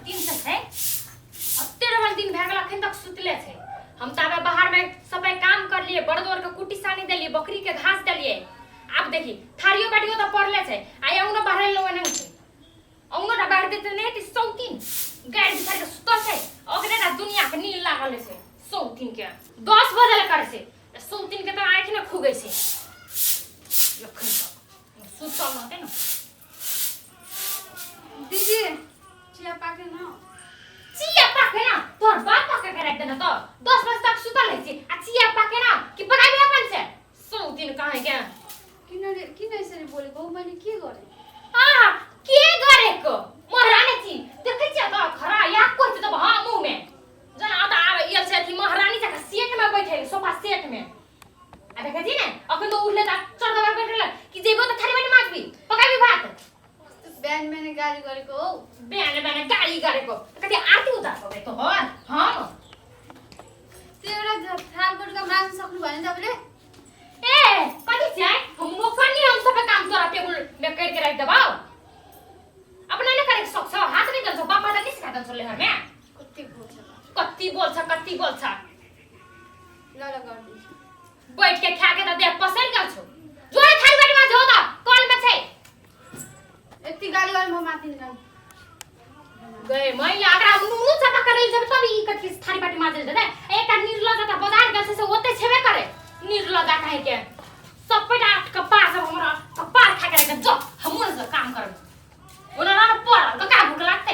सौतीन से छै अत्ते रहल दिन भए गेल अखन तक सुतले छै। हम तऽ आबे बाहर में सबे काम कर लिए, बड़द और के कुट्टी सानी देलिए, बकरी के घास देलिए। आब देखी थारियो बाटियो तऽ पड़ले छै आ औनो बाहर लो नहीं छै, औनो ना बाहर देते नहीं त सौतीन गाय बिछाड़ के सुतल छै। ओकरे ना दुनिया के नींद लागल छै सौतीन के 10 बजे ले करे छै, सौतीन के तऽ आँखि ने खुगै छै अखन तक सुतल रहते ना। दीदी चिया पाके न? चिया पाके ना तोहर बाप पाके के राख देना तो 10 बजे तक सुतल रहै छी आ चिया पाके ना कि पकाबी अपन से सौतीन कहाँ के। किन किन यसरी बोलेको हौ? मैले के गरेँ? आ के गरेको महारानी छी देखै छियै त खरा या कोइ त हां मुंह में जना आता आवे इयल से अथी महारानी जका सेट में बैठे सोफा सेट में आ देखै छी ने अखन तो उठले त चढ़ दबार बैठल कि जेबो त थारी बाटी माजबी पकाबी भात। कस्तो बिहान बिहान गाली गरेको हौ? बिहान बिहान गाली गरेको कति आरती उतार्को बे तोहर हम त्यो एउटा थाल बटुका माझ्न सक्नु भएन तपाईँले? ए कथी छै हम नौकरनी हम सबै काम तोरा टेबुल में कर के राख देबौ, अपना नै करे सक्छ हाथ नै दन्छ बापा त नै सिखा दन्छ लेहर में। कति बोल्छ कति बोल्छ कति बोल्छ। ल ल गरिदिन्छु। बैठ के खा के त देह पसैर गेल छौ, जोरे थाली बाटी माझौ त कल में छै। यति गाली गरे म मातिन गाली गए मैया अगर हम नुनु सफा करे जब तब ई कथी थाली बाटी माजल दे एकटा निर्लज त बाजार गेल से ओते छेबे करे निर्लज काहे के सबटा आठ कपार सब हमरा कपार खा के रख जो हमहु से काम करब ओना ना पड़ल तो का भूख लागते।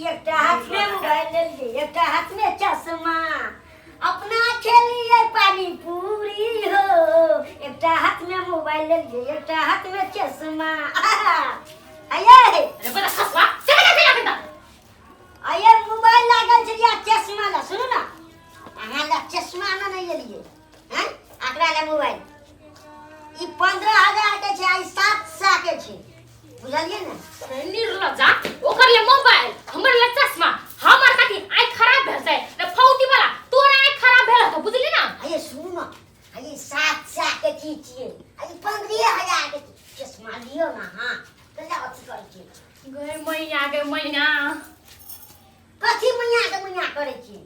एकटा हाथ में मोबाइल लेलिए, एकटा हाथ में चश्मा, अपना खेलिए पानी पूरी हो। एकटा हाथ में मोबाइल लेलिए, एकटा हाथ में चश्मा। आये अरे बड़ा खसवा चले जा चले जा। आये मोबाइल लागल छै या चश्मा ला सुनू ना, अहाँ ला चश्मा ना नहीं लेलिए हैं, आकरा ला मोबाइल ई 15,000 के छै आ ई 700 के छै, बुझलिए ने? निर्लजा ओकर ले मोबाइल हमर ले चश्मा, हमर कथी आँख खराब भेल छै ने फौती वाला तोरा आँख खराब भेल त बुझली ना? आये सुनू ना, आये 700 के चीज छियै आ ई 15,000 के चश्मा लियौ ना। हाँ कला अथी करै छियै। गए मैया गे मैया कथी मैया के मैया करै छियै?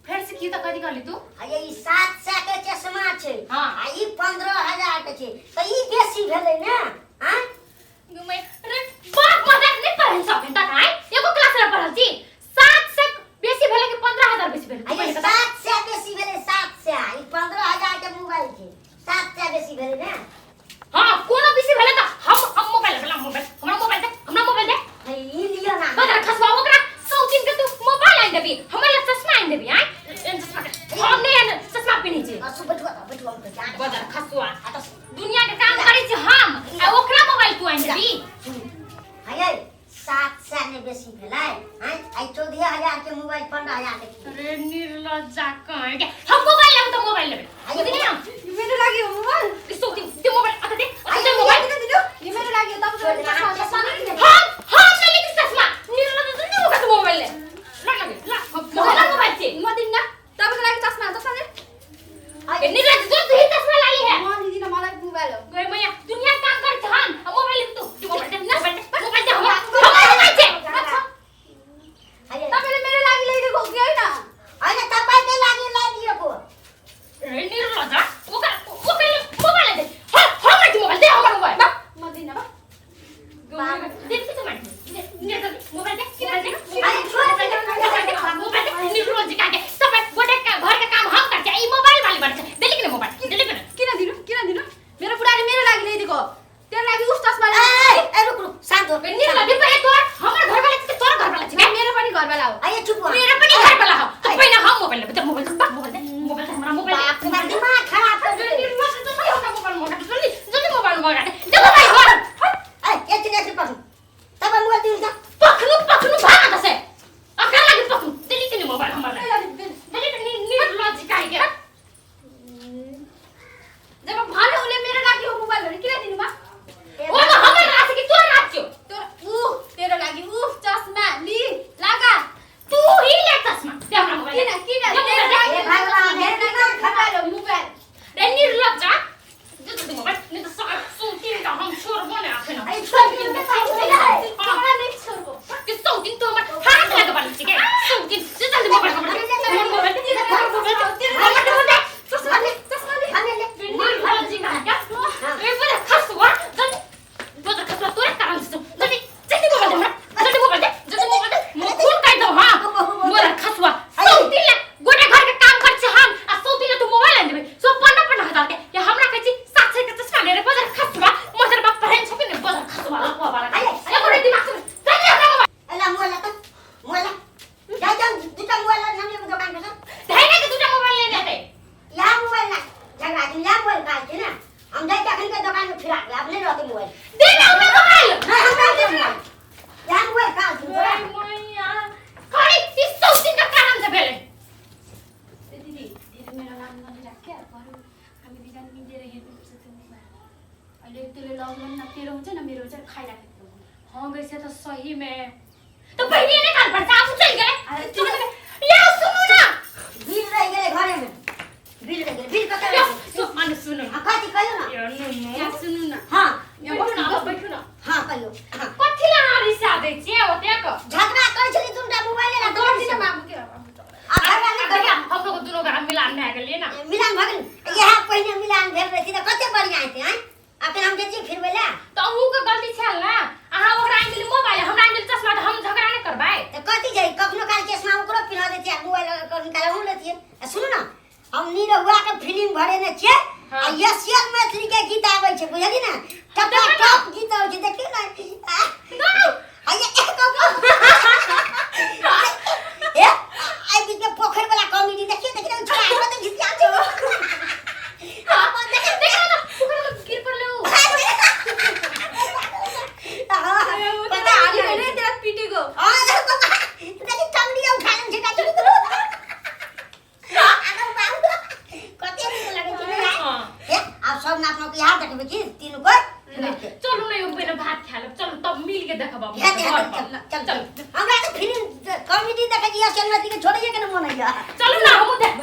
फेर से की त कथी कहली तू? आये ई 700 के चश्मा छै। हाँ। आ ई 15,000 के छै त ई बेसी भेलै ने? हाँ गे रे बाप मजाक नहीं पढ़ल सब तक आय एगो क्लास में पढ़ल छी 700 बेसी भेलै कि 15,000 बेसी भेलै? आये 700 बेसी भेलै 700, ई 15,000 के मोबाइल छै 700 बेसी भेलै ने? हां कोनो बेसी भेलै त हम मोबाइल लेबै, मोबाइल हमरा मोबाइल दे, हमरा मोबाइल दे। हे ई लिअ ना। बदर खसवा ओकरा सौतीन के तू मोबाइल आनि देबी, हमरा लग चश्मा आनि देबी। आय एन चश्मा के हम नहीं एन चश्मा पिन्है छी। असु बैठुआ त बैठुआ हम त जान बदर खसवा आ त दुनिया के काम करै छी हम आ ओकरा मोबाइल तू आनि देबी। हे 700 ने बेसी भेलै हैं, आई 14,000 के मोबाइल 15,000 के किनबै। अरे निर्लज्जा कहाँ के हम मोबाइल लेबै त मोबाइल लेबै बुझली ना? यो मेरो लागि हो मोबाइल। ई सौतीन दे मोबाइल अत दे अत दे आइए, मोबाइल दिनु दिनु यो मेरो लागि हो, तपाईँको लागि चस्मा चस्मा नै किनेको। हम ले लेती चश्मा निर्लज्ज दुनिया होगा तो मोबाइल ले ला ला ला मोबाइल मोबाइल से म दिन्न तपाईँको लागि चस्मा चस्मा they. ए निर्लज्ज जो तू ही चश्मा लाली है। म लिदिनँ, मलाई मोबाइल हो। गए मैया दुनिया काम कर हम आ मोबाइल ले तू तू मोबाइल दे मोबाइल दे मोबाइल दे हमरा हमरा मोबाइल दे। आइए तपाईँले मेरो लागि ल्याइदिएको हो कि होइन? होइन तपाईँकै लागि ल्याइदिएको। ए निर्लज्ज ओकरा ओकरा ले मोबाइल दे हम हमरा के मोबाइल दे हमर मोबाइल बा म दिन्न बा। दे के तो मार दे निर्लज्ज मोबाइल दे मोबाइल दे अरे छोड़ दे। मोबाइल दे मोबाइल दे निर्लज्ज का के सब गोटे का घर के काम हम कर छै ई मोबाइल वाली बड़ छै देली के मोबाइल देली के। किन दिनु किन दिनु? मेरो बुढाले मेरो लागि ल्याइदिएको हो, तेरो लागि उस चस्मा ए ल्याइदिएको। ए रुक रुक शान्त हो। निर्लज्ज पहिले तोर हमर घर वाला छै तोर घर वाला छै? मेरो पनि घरवाला हो। आइए चुप हो। मेरो पनि घर वाला हो त पहिला हम मोबाइल लेबै मोबाइल दे मोबाइल दे मोबाइल दे हमरा मोबाइल दे। बाप रे, दिमाग खराब कर जल्दी देले। निर्लज्ज जल्दी हमरा मोबाइल मंगा दे जल्दी जल्दी मोबाइल मंगा दे दे मोबाइल घर। ए एकछिन एकछिन पक्नु तपाईँ मोबाइल दिनुहोस् त। पख्नु पख्नु भाग त से अकरा लागि पख्नु देली के मोबाइल हमरा देली के निर्लज्ज काहे के? जब भन्यो उसले मेरो लागि हो मोबाइल भने किन दिनु बा? ओ त हमर रात कि तोर रात थियो? तोर ऊ तेरो लागि ऊ चस्मा लि लगा। तू ही ले चश्मा दे हमरा मोबाइल किन किन दे तेरो मोबाइल लागि हे भगवान, मेरो हे लागि मोबाइल हो मोबाइल। रे निर्लज्ज दे दे मोबाइल नहीं तो सार सूती का हम खसवा लफुआ वाला अरे, एको रे दिमाग से चल जा हमरा मोबाइल अला मोबाइल ला त मोबाइल ला जा जा दुटा मोबाइल ला नाम लेबो दोकान पर से धैने के दूटा मोबाइल लेने हेतै या मोबाइल ना झगड़ा दिन या मोबाइल काज छै ना हम जाइ छी अखन के दोकान में फिरा के आब नहि रहतै मोबाइल दे ना हमरा मोबाइल नहि हमरा दे मोबाइल या मोबाइल काज छै तोरा मैया करी ई सौसिन के कारण से भेलै दिदी धेरै मेरो नाम नलिराख क्या बरु हामी दुईजना मिलेर हेर्नुपर्छ त्यो मोबाइल अहिले त्यसले लगाउनु न तेरो हुन्छ न मेरो हुन्छ खाइराखेको त्यो मोबाइल। हाँ गई से तो सही में तो पहले ने कान पर साफ चल गए अरे या सुनो ना बिल रहि गेलै घरेमे बिल रहि गेलै बिल कतऽ या रहि गेलै? सु माने सुनो हँ कथी कहियौ न यो नु नु यहाँ सुन्नु न हँ यहाँ बैठू बस्नु ना बस्नु बैठू ना हँ कहियौ हँ कथी ला रिसा दै छियै ओतेक झगड़ा करै छली दुनूटा मोबाइले ला दौड़ दिन मामु के अब आ झगड़ा नहि देखिया करियौ हम लोग दुनू के मिलान भए गेलियै ना मिलान भऽ गेल इएह पहिने मिलान भेल रहै तऽ कते बढ़िआँ हेतै आँय अखन हम जाइ छी फिरबै लए तऽ अहूँके गलती छल ने अहाँ ओकरा आनि देली मोबाइल हमरा आनि देली चश्मा तऽ हम झगड़ा नहि करबै तऽ कथी छै कखनो काल चश्मा ओकरो पिन्हा दै छियै आ मोबाइल कखनो काल अहूँ लै छियै आ सुनू ने हम निरहुआ के फिल्म भरेने छियै हाँ। आ यशियल मैथिली के गीत आबै छै बुझली ने टपा टप गीत आबै छै देखियौ ने आ, आ ये ए आइ बीच में पोखरि वाला कॉमेडी देखियौ देखियौ छोड़ा हमरा तऽ घिसिया छै हाँ, देखियौ देखियौ ने ओकरा तऽ गिर पड़लै उ पता हाली होइन त्यसलाई पिटेको हाँ, देखि टङ्गरिया उठा लेने छै गाछी आगो बाबू कते नीक लगै छै ने हाँ। हे आब सब नाप नाप इएह देखबै की तीनू कोइ चलू ने यौ पहिने भात खा लेब चलू तब मिल के देखब अपना हेतै घर हेतै पर। चल चल हमरा तऽ फिल्म कॉमेडी देखै छी असल के छोड़ैए के ने मन होइया चलू ना हमहूँ देखबै